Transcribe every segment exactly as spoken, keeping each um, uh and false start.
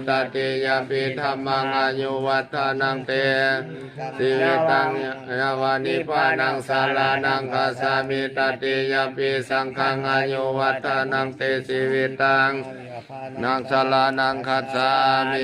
Tatiyampi dhammaṃ āyuvaḍḍhanaṃ te jīvitaṃ yāva nibbānaṃ saraṇaṃ gacchāmi. Tatiyampi saṅghaṃ āyuvaḍḍhanaṃ te jīvitaṃ yāva nibbānaṃ saraṇaṃ gacchāmi.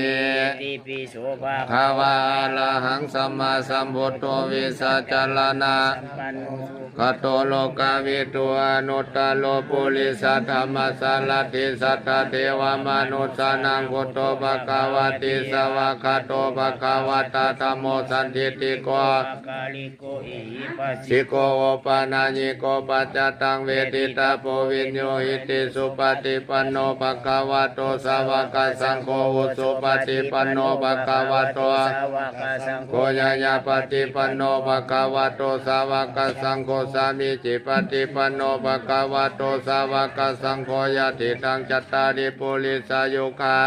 Itipi so bhagavā arahaṃ sammāsambuddho vijjācaraṇasampanno sugato lokavidū anuttaro purisadammasārathi satthā devamanussānaṃ buddho bhagavāti. Svākkhāto bhagavatā dhammo sandiṭṭhiko akāliko ehipassiko opanayiko paccattaṃ veditabbo viññūhīti. Supaṭipanno bhagavato sāvakasaṅgho, ujupaṭipanno bhagavato sāvakasaṅgho, ñāyapaṭipanno bhagavato sāvakasaṅgho, sāmīcipaṭipanno bhagavato sāvakasaṅgho, yadidaṃ cattāri purisayugā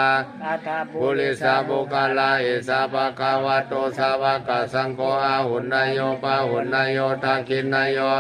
aṭṭha purisapuggalā, esa bhagavato sāvakasaṅgho, āhuneyyo pāhuneyyo dakkhiṇeyyo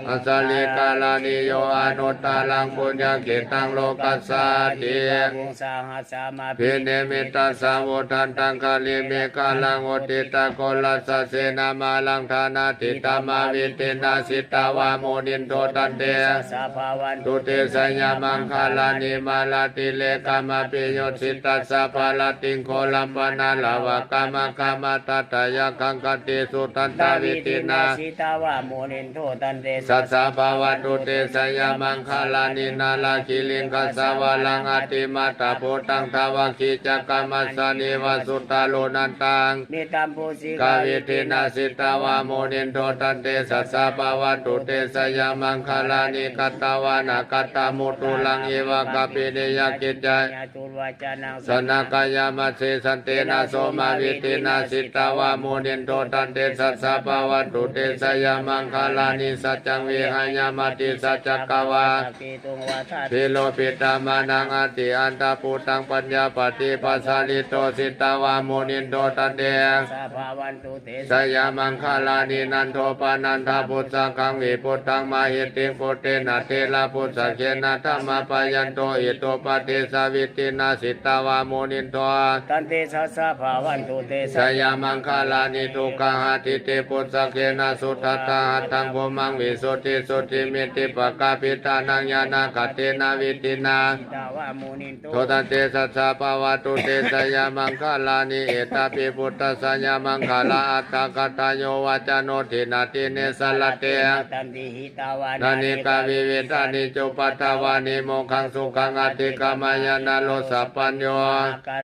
añjalikaraṇīyo anuttaraṃ puññakkhettaṃ lokassāti. Bāhuṃ sahassamabhinimmitasāvudhantaṃ girimekhalaṃ uditaghorasasenamāraṃ dānādidhammavidhinā jitavā munindo tantejasā bhavatu te jayamaṅgalāni. Mārātirekamabhiyujjhitasabbarattiṃ ghorampanāḷavakamakkhamathaddhayakkhaṃ khantīsudantavidhinā jitavā munindo tantejasā bhavatu te jayamaṅgalāni. Nāḷāgiriṃ gajavaraṃ atimattabhūtaṃ dāvaggicakkamasanīva sudāruṇantaṃ mettambusekavidhinā jitavā munindo tantejasā bhavatu te jayamaṅgalāni. Katvāna kaṭṭhamudaraṃ iva gabbhinīyā ciñcāya janakāyamajjhe santena somavidhinā jitavā munindo tantejasā bhavatu te jayamaṅgalāni. Saccaṃ vihāya matisaccakavādaketuṃ vādābhiropitamanaṃ atiandhabhūtaṃ paññāpadīpajalito jitavā munindo tantejasā bhavatu te jayamaṅgalāni. Nandopanandabhujagaṃ vibudhaṃ mahiddhiṃ puttena therabhujagena damāpayanto iddhūpadesavidhinā jitavā munindo tantejasā bhavatu te jayamaṅgalāni. Duggāhadiṭṭhibhujagena sudaṭṭhahatthaṃ brahmaṃ visuddhijutimiddhibakābhidhānaṃ ñāṇāgadena vidhinā jitavā munindo tantejasā bhavatu te jayamaṅgalāni. Etāpi buddhajayamaṅgalaaṭṭhagāthā yo vācano dinadine sarate matandī hitvānanekavividhāni cupaddavāni mokkhaṃ sukhaṃ adhigameyya naro sapañño.